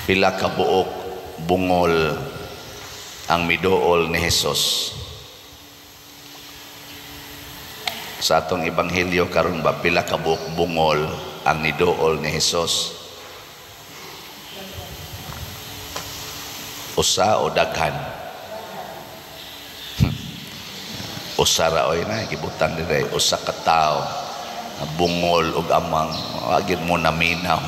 Pila ka buok bungol ang miduol ni Hesus? Sa atong ebanghelyo karon ba, pila ka buok bungol ang niduol ni Hesus? Usa o daghan? Usa ra oy na gibutang dire, usa ka tawo bungol og amang, wa gyud mo naminaw.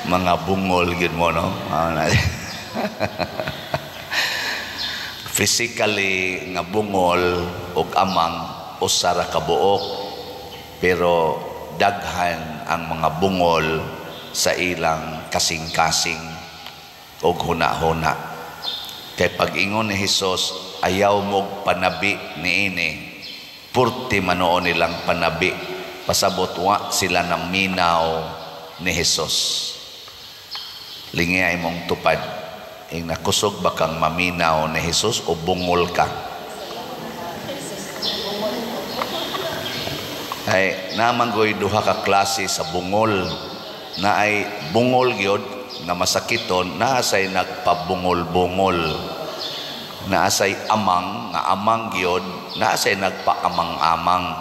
Mga bungol gyud mo, no? Physically nga bungol og amang, usa ra ka buok, pero daghan ang mga bungol sa ilang kasing-kasing og huna-huna. Kay pag-ingon ni Hesus, ayaw mog panabi niini, purti manoon nilang panabi, pasabot wa sila naminaw ni Hesus. Lingay mong tupad, ing nakusog ba kang maminaw ni Hesus o bungol ka? Ay namanggoy duha ka klase sa bungol, na ay bungol gyud nga masakiton, naasay nagpabungol-bungol, naasay amang nga amang gyud, naasay nagpaamang-amang.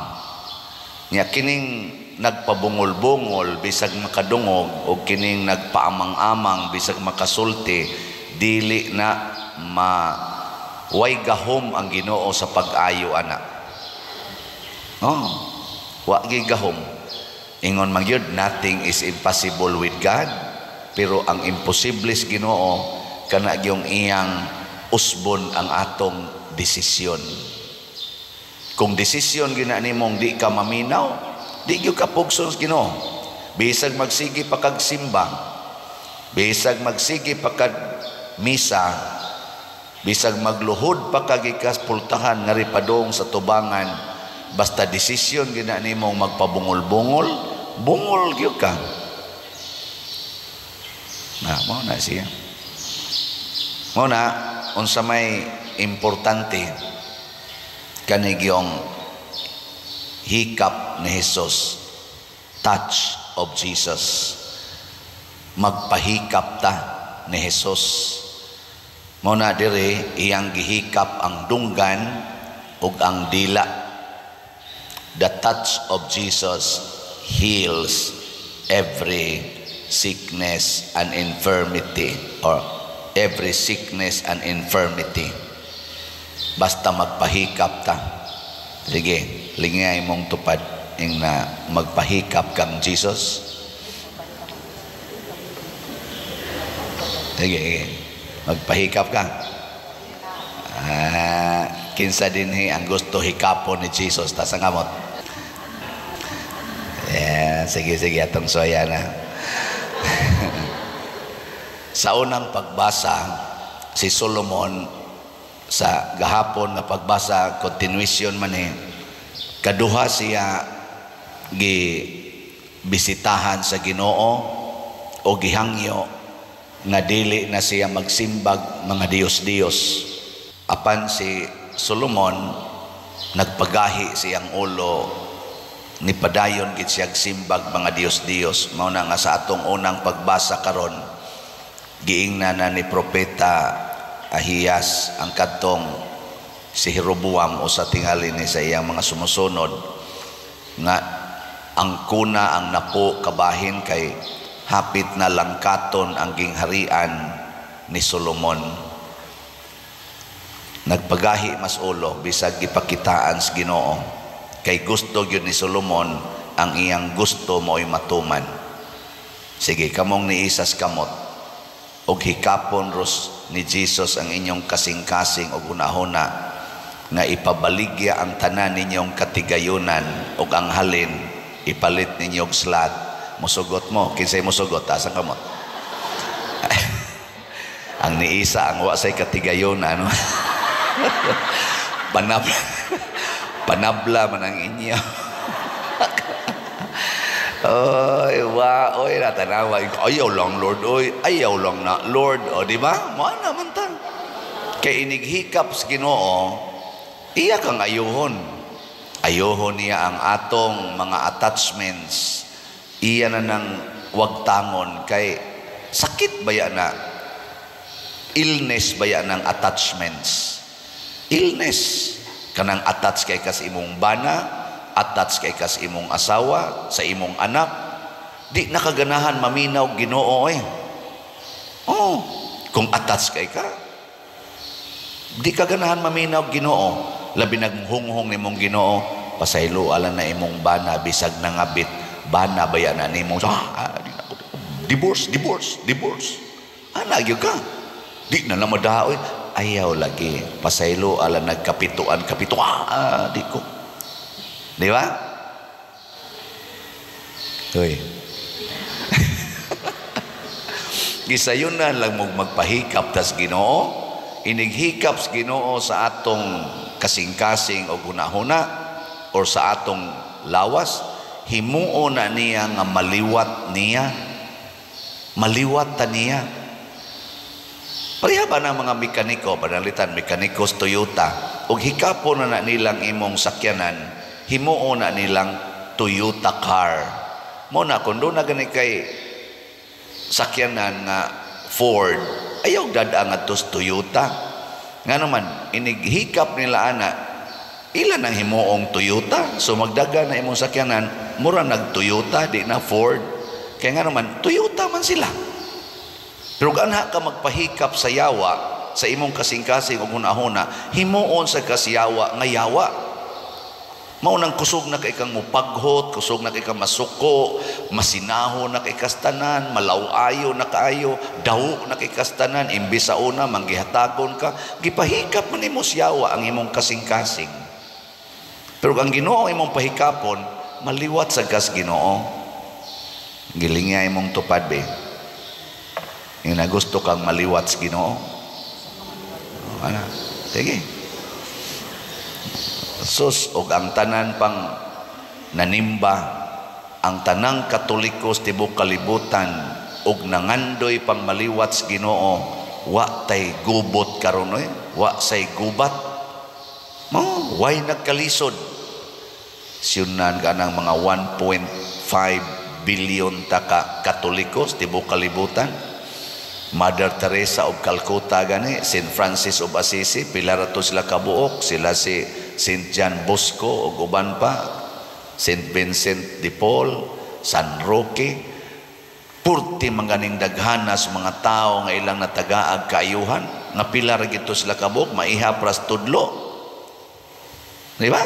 Nya kining nagpabungol-bungol bisag makadungog o kining nagpaamang-amang bisag makasulti, dili na ma way gahom ang Ginoo sa pag-ayo ana. Oh, wa gi gahom. Ingon man gyud, nothing is impossible with God, pero ang imposible sa Ginoo kana gyung iyang usbon ang atong desisyon. Kung desisyon gina nimong di ka maminaw, di gyud ka pugson sa Ginoo. Bisag magsige pa kag simba, bisag magsige pa kag misa, bisag magluhod pa kag ikas pultahan nga ripadong sa tubangan, basta desisyon gina nimong magpabungol-bungol, bungol gyud ka. Na mo na siya. Mo na unsa may importante kani gyong hikap ni Hesus, touch of Jesus. Magpahikap ta ni Hesus. Mo na dire iyang gihikap ang dunggan ug ang dila. The touch of Jesus heals every sickness and infirmity, or every sickness and infirmity. Basta magpahikap ta. Sige, lingay mong tupad ing na magpahikap kang Jesus. Sige, sige. Magpahikap ka. Kinsa dinhi ang gusto hikapon ni Jesus? Tas ang kamot. Yeah, sige, sige, atong soya na. Sa unang pagbasa, si Solomon, sa gahapon nga pagbasa, continuation man eh, kaduha siya gi bisitahan sa Ginoo o gihangyo nga dili na siya magsimbag mga Diyos-Diyos. Apan si Solomon nagpagahi siyang ulo, ni padayon gid siya simbag mga Diyos-Diyos. Mao na nga sa atong unang pagbasa karon, giingna na ni propeta Ahiyas ang kadtong si Jeroboam o sa tingali ni sa iyang mga sumusunod nga ang kuna ang napo kabahin kay hapit na langkaton ang gingharian ni Solomon. Nagpagahi mas ulo bisag gipakitaan sa Ginoo kay gusto gyud ni Solomon ang iyang gusto mo'y matuman. Sige, kamong niisas kamot og hikapon ros ni Jesus ang inyong kasing-kasing og hunahuna nga ipabaligya ang tanan ninyong katigayunan og ang halin ipalit ninyo og slat. Musugot mo, kinsay musugot, taas ang kamot. Ang niisa ang wa say katigayunan, no? Panabla, panabla man ang inyo. Oy, wa, oy, natanawa. Ayaw lang, Lord, oy. Ayaw lang na, Lord. O, di ba? Mao naman ta. Kay inighikap sa Ginoo, iya kang ayuhon. Ayuhon niya ang atong mga attachments. Iya na nang wagtangon kay Sakit baya na, illness baya ng attachments. Illness kanang attach kay kas imong bana, attach kay kas imong asawa, sa imong anak. Di nakaganahan maminaw Ginoo eh. Oh, kung attach kay ka, di ka ganahan maminaw Ginoo. Labi naghunghong nimong Ginoo, pasaylo ala na imong bana bisag nangabit, bana baya na nimo. Ah, di na ko, divorce, divorce, divorce. Ana gyud ka. Di na lang madaoy. Ayaw lagi. Pasaylo ala nagkapituan, kapito. Ah, di ko. Di ba? Hoy. Gisayunan lang mo magpahikap tas Ginoo. Inighikap sa Ginoo sa atong kasing-kasing o hunahuna or sa atong lawas, himuo na niya nga maliwat niya. Maliwat ta niya. Pareha ba ng mga mekaniko, panalitan, mekanikos Toyota, og hikapo na na nilang imong sakyanan, himuo na nilang Toyota car. Mo na, kung doon na gani kay sakyanan nga Ford, ayaw dada nga tos Toyota. Nga naman, inighikap nila ana, ilan ang himuong Toyota? So magdaga na imong sakyanan, mura nag Toyota, di na Ford. Kaya nga naman, Toyota man sila. Pero ganha ka magpahikap sa yawa, sa imong kasing-kasing o hunahuna, himuon sa kasyawa nga yawa. Mao nang kusog na kay kang mupaghot, kusog na kay kang masuko, masinaho na kay kastanan, malaw-ayo na kaayo, daw na kay kastanan, imbis sa una manggihatagon ka, gipahikap man nimo siyawa ang imong kasing-kasing. Pero ang Ginoo imong pahikapon, maliwat sa kas Ginoo. Gilingya imong tupad be. Yung nagusto kang maliwat sa Ginoo. Ana, sige. Sus, og ang tanan pang nanimba, ang tanang Katoliko sa tibuok kalibutan og nangandoy pang maliwat sa Ginoo, wa tay gubot karon oy, wa say gubat. Mo, way nagkalisod. Siyunan ka ng mga 1.5 billion taka Katoliko sa tibuok kalibutan. Mother Teresa of Calcutta gani, Saint Francis of Assisi, pila ra to sila kabuok, sila si Saint John Bosco ug uban pa, Saint Vincent de Paul, San Roque. Purti man ganing daghana sa mga tao nga ilang natagaag kaayuhan, nga pila ra gito sila kabuok, maiha pras tudlo. Di ba?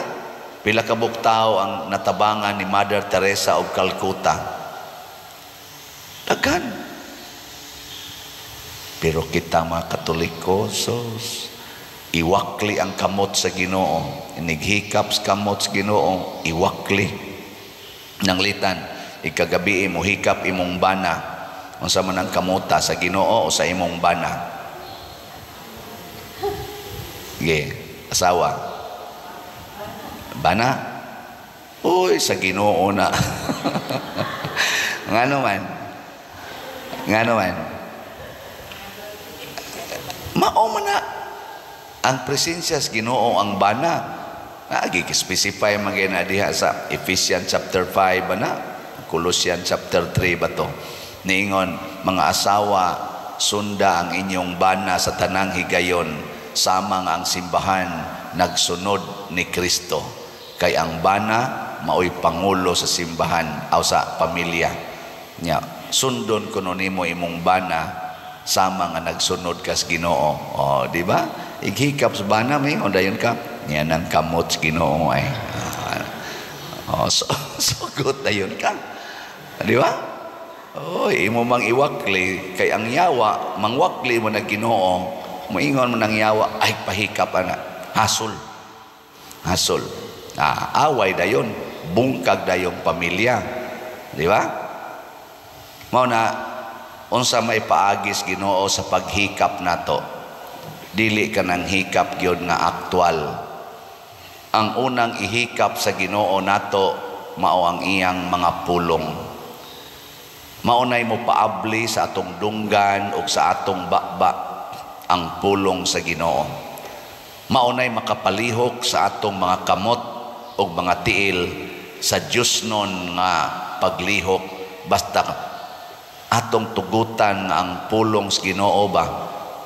Pila kabuok tao ang natabangan ni Mother Teresa of Calcutta. Daghan. Pero kita mga Katoliko, sos, iwakli ang kamot sa Ginoo. Inighikap sa kamot sa Ginoo, iwakli. Nanglitan, ikagabi mo hikap imong bana. Unsa man ang kamuta sa Ginoo o sa imong bana? Ge, asawa. Bana? Uy, sa Ginoo na. Ngano man? Ngano man? Mao man na ang presensya sa Ginoo ang bana. Gi-specify man gyud na diha sa Ephesians chapter 5 ba na? Colossians chapter 3 ba to? Niingon, mga asawa, sunda ang inyong bana sa tanang higayon, sama nga ang simbahan nagsunod ni Kristo. Kay ang bana maoy pangulo sa simbahan aw sa pamilya. Nya, sundon kuno nimo imong bana sama nga nagsunod kas Ginoo. Oh, di ba? Ighikap sa bana may dayon ka. Niya nang kamot sa Ginoo ay. Oh, so sugot dayon ka. Di ba? Oh, imo mang iwakli kay ang yawa mangwakli mo na Ginoo. Moingon mo nang yawa ay pahikap ana. Hasol. Hasol. Ah, away dayon, bungkag dayong pamilya. Di ba? Mao na unsa may paagis Ginoo sa paghikap nato. Dili ka nang hikap gyud nga aktual. Ang unang ihikap sa Ginoo nato mao ang iyang mga pulong. Mao nay mo paabli sa atong dunggan ug sa atong bakba ang pulong sa Ginoo. Mao nay makapalihok sa atong mga kamot ug mga tiil sa Diyosnon nga paglihok basta Atong tugutan nga ang pulong sa Ginoo ba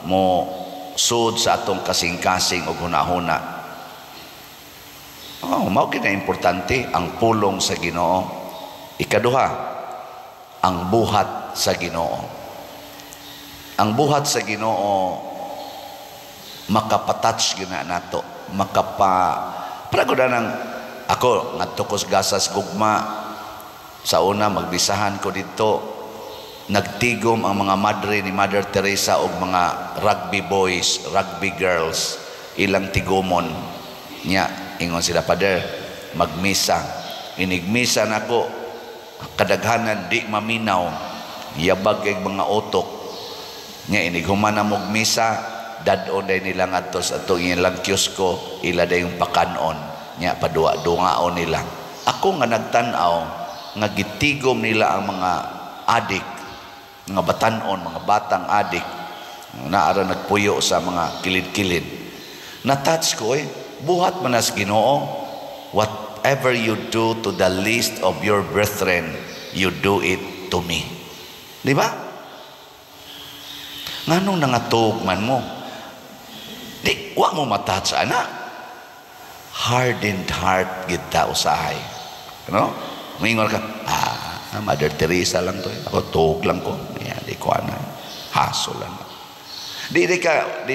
mo sud sa atong kasing-kasing og hunahuna. Oh, mao gyud na importante ang pulong sa Ginoo. Ikaduha, ang buhat sa Ginoo. Ang buhat sa Ginoo makapa-touch gyud na nato, makapa para ko nang ako ngadto ko sa Gasas Gugma sa una, magbisahan ko dito, nagtigom ang mga madre ni Mother Teresa og mga rugby boys, rugby girls, ilang tigomon nya. Ingon sila, "Father, magmisa." Inigmisa nako, kadaghanan di maminaw, yabag kay mga utok nya. Inighuman na mog misa, dad-on day nila ngadto sa atong ilang kiosko, ila dayong pakanon nya, paduwa-dungaon nila. Ako nga nagtan-aw nga gitigom nila ang mga adik, mga batanon, mga batang adik naara nagpuyo sa mga kilid-kilid, na-touch ko eh. Buhat man as Ginoo. "Whatever you do to the least of your brethren, you do it to me." Di ba? Nganong nangatug man mo, di wa mo ma-touch ana? Hardened heart kita usahay, no? Mingon ka, "Ah, Mother Teresa lang to eh. Ako tuog lang ko. Yeah, di ko ana. Haso lang." Di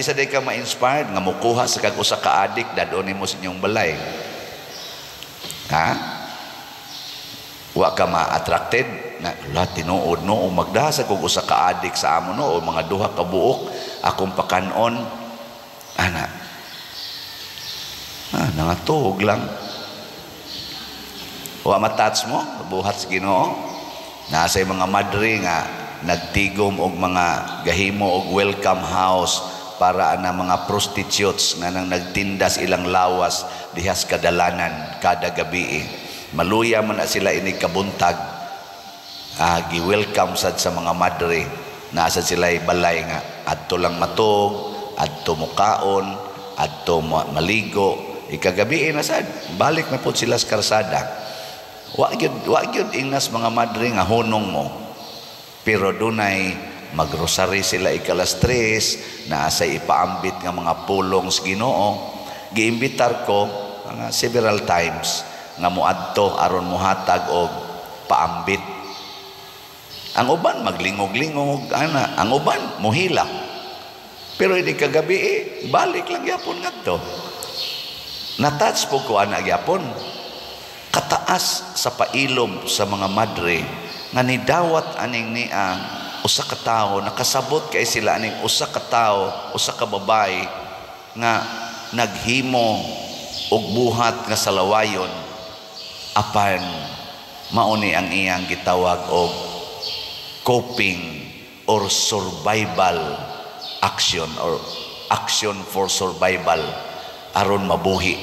sa di ka ma-inspired nga mukuha sa kag usa ka adik, dad-on nimo sa inyong balay. Ha? Wa ka ma-attracted na la tinuod, no, o magdasa kog usa ka adik sa amo, no, o mga duha ka buok akong pakanon ana. Ah, nangatuog lang. Wa ma-touch mo buhat sa Ginoo. Nasa mga madre nga nagtigom og mga gahimo og welcome house para ana mga prostitutes nga nang nagtindas ilang lawas dihas kadalanan kada gabi. Maluya man na sila ini kabuntag, gi-welcome sad sa mga madre. Nasa sila balay nga adto lang matug, adto mukaon, adto maligo. Ikagabi na sad balik na pod sila sa karsada. Wa gyud ingnas mga madre nga hunong mo, pero dunay magrosary sila ikalas tres, naa say ipaambit nga mga pulong sa Ginoo. Giimbitar ko mga several times nga moadto aron mohatag og paambit. Ang uban maglingog-lingog ana, ang uban mohilak, pero hindi kagabi eh, balik lang gyapon ngadto. Na-touch po ko ana gyapon, kataas sa pailob sa mga madre nga nidawat aning nia usa ka tawo. Nakasabot kay sila aning usa ka tawo, usa ka babae nga naghimo og buhat nga salawayon, apan mao ni ang iyang gitawag og coping or survival action or action for survival aron mabuhi.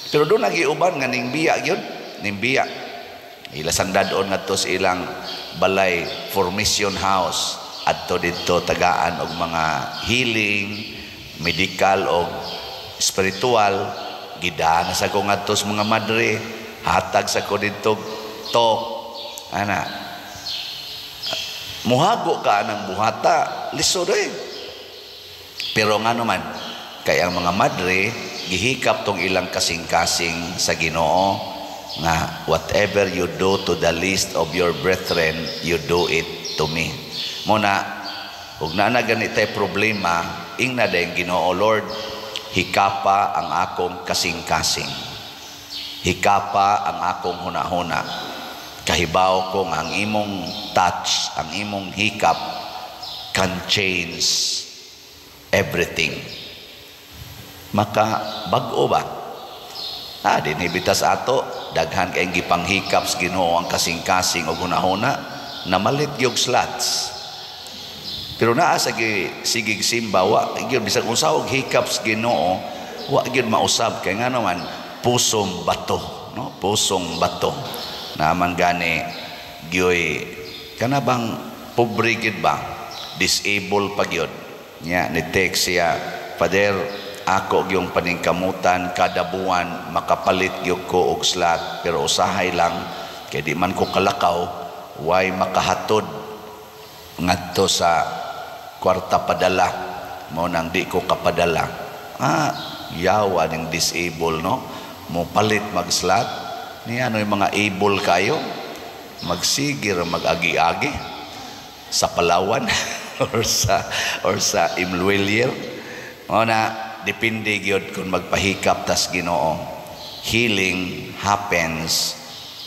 Pero doon nagiuban nga ning biya gyud, ning biya ila sang dad-on ngadto sa ilang balay, formation house, adto didto tagaan og mga healing, medical og spiritual. Gidana sa ko ngadto sa mga madre, hatag sa ko didto talk ana. Muhago ka anang buhata, lisod eh. Pero nga naman kay ang mga madre gihikap tong ilang kasing-kasing sa Ginoo nga "Whatever you do to the least of your brethren, you do it to me." Muna ug naa na gani tay problema, ingna dayong Ginoo, "Lord, hikapa ang akong kasing-kasing, hikapa ang akong hunahuna. Kahibaw ko nga ang imong touch, ang imong hikap can change everything." Maka bag-o ba? Ah, dinhi bitas ato, daghan kay gipanghikap sa Ginoo ang kasing-kasing og hunahuna, namalit gyud slots. Pero naa sa sigig simba, wa gyud bisag unsa og hikap sa Ginoo, wa gyud mausab kay nga naman pusong bato, no? Pusong bato. Naman gani gyoy kana bang pobre gyud ba? Disable pa gyud. Nya ni text siya, "Father, ako gyung paningkamutan kada buwan makapalit gyud ko og slot, pero usahay lang kay di man ko kalakaw, way makahatod." Ngadto sa kwarta padala, mao nang di ko kapadala. Ah, yawa ning disable, no? Mo palit mag-slot niya, ano yung mga able kayo magsigir mag-agi-agi sa Palawan or sa M Lhuillier. Mao na depende gyud kung magpahikap tas Ginoo. Healing happens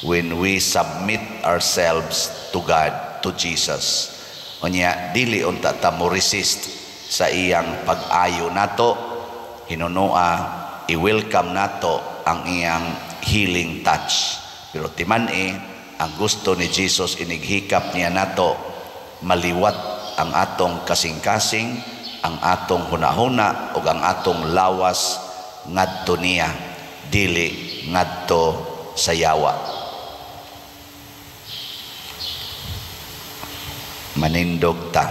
when we submit ourselves to God, to Jesus. Unya dili unta ta mo resist sa iyang pag-ayo nato. Hinunoa i-welcome nato ang iyang healing touch. Pero timan-i ang gusto ni Jesus inighikap niya nato, maliwat ang atong kasing-kasing, ang atong hunahuna ug ang atong lawas ngadto niya, dili ngadto sa yawa. Manindog ta.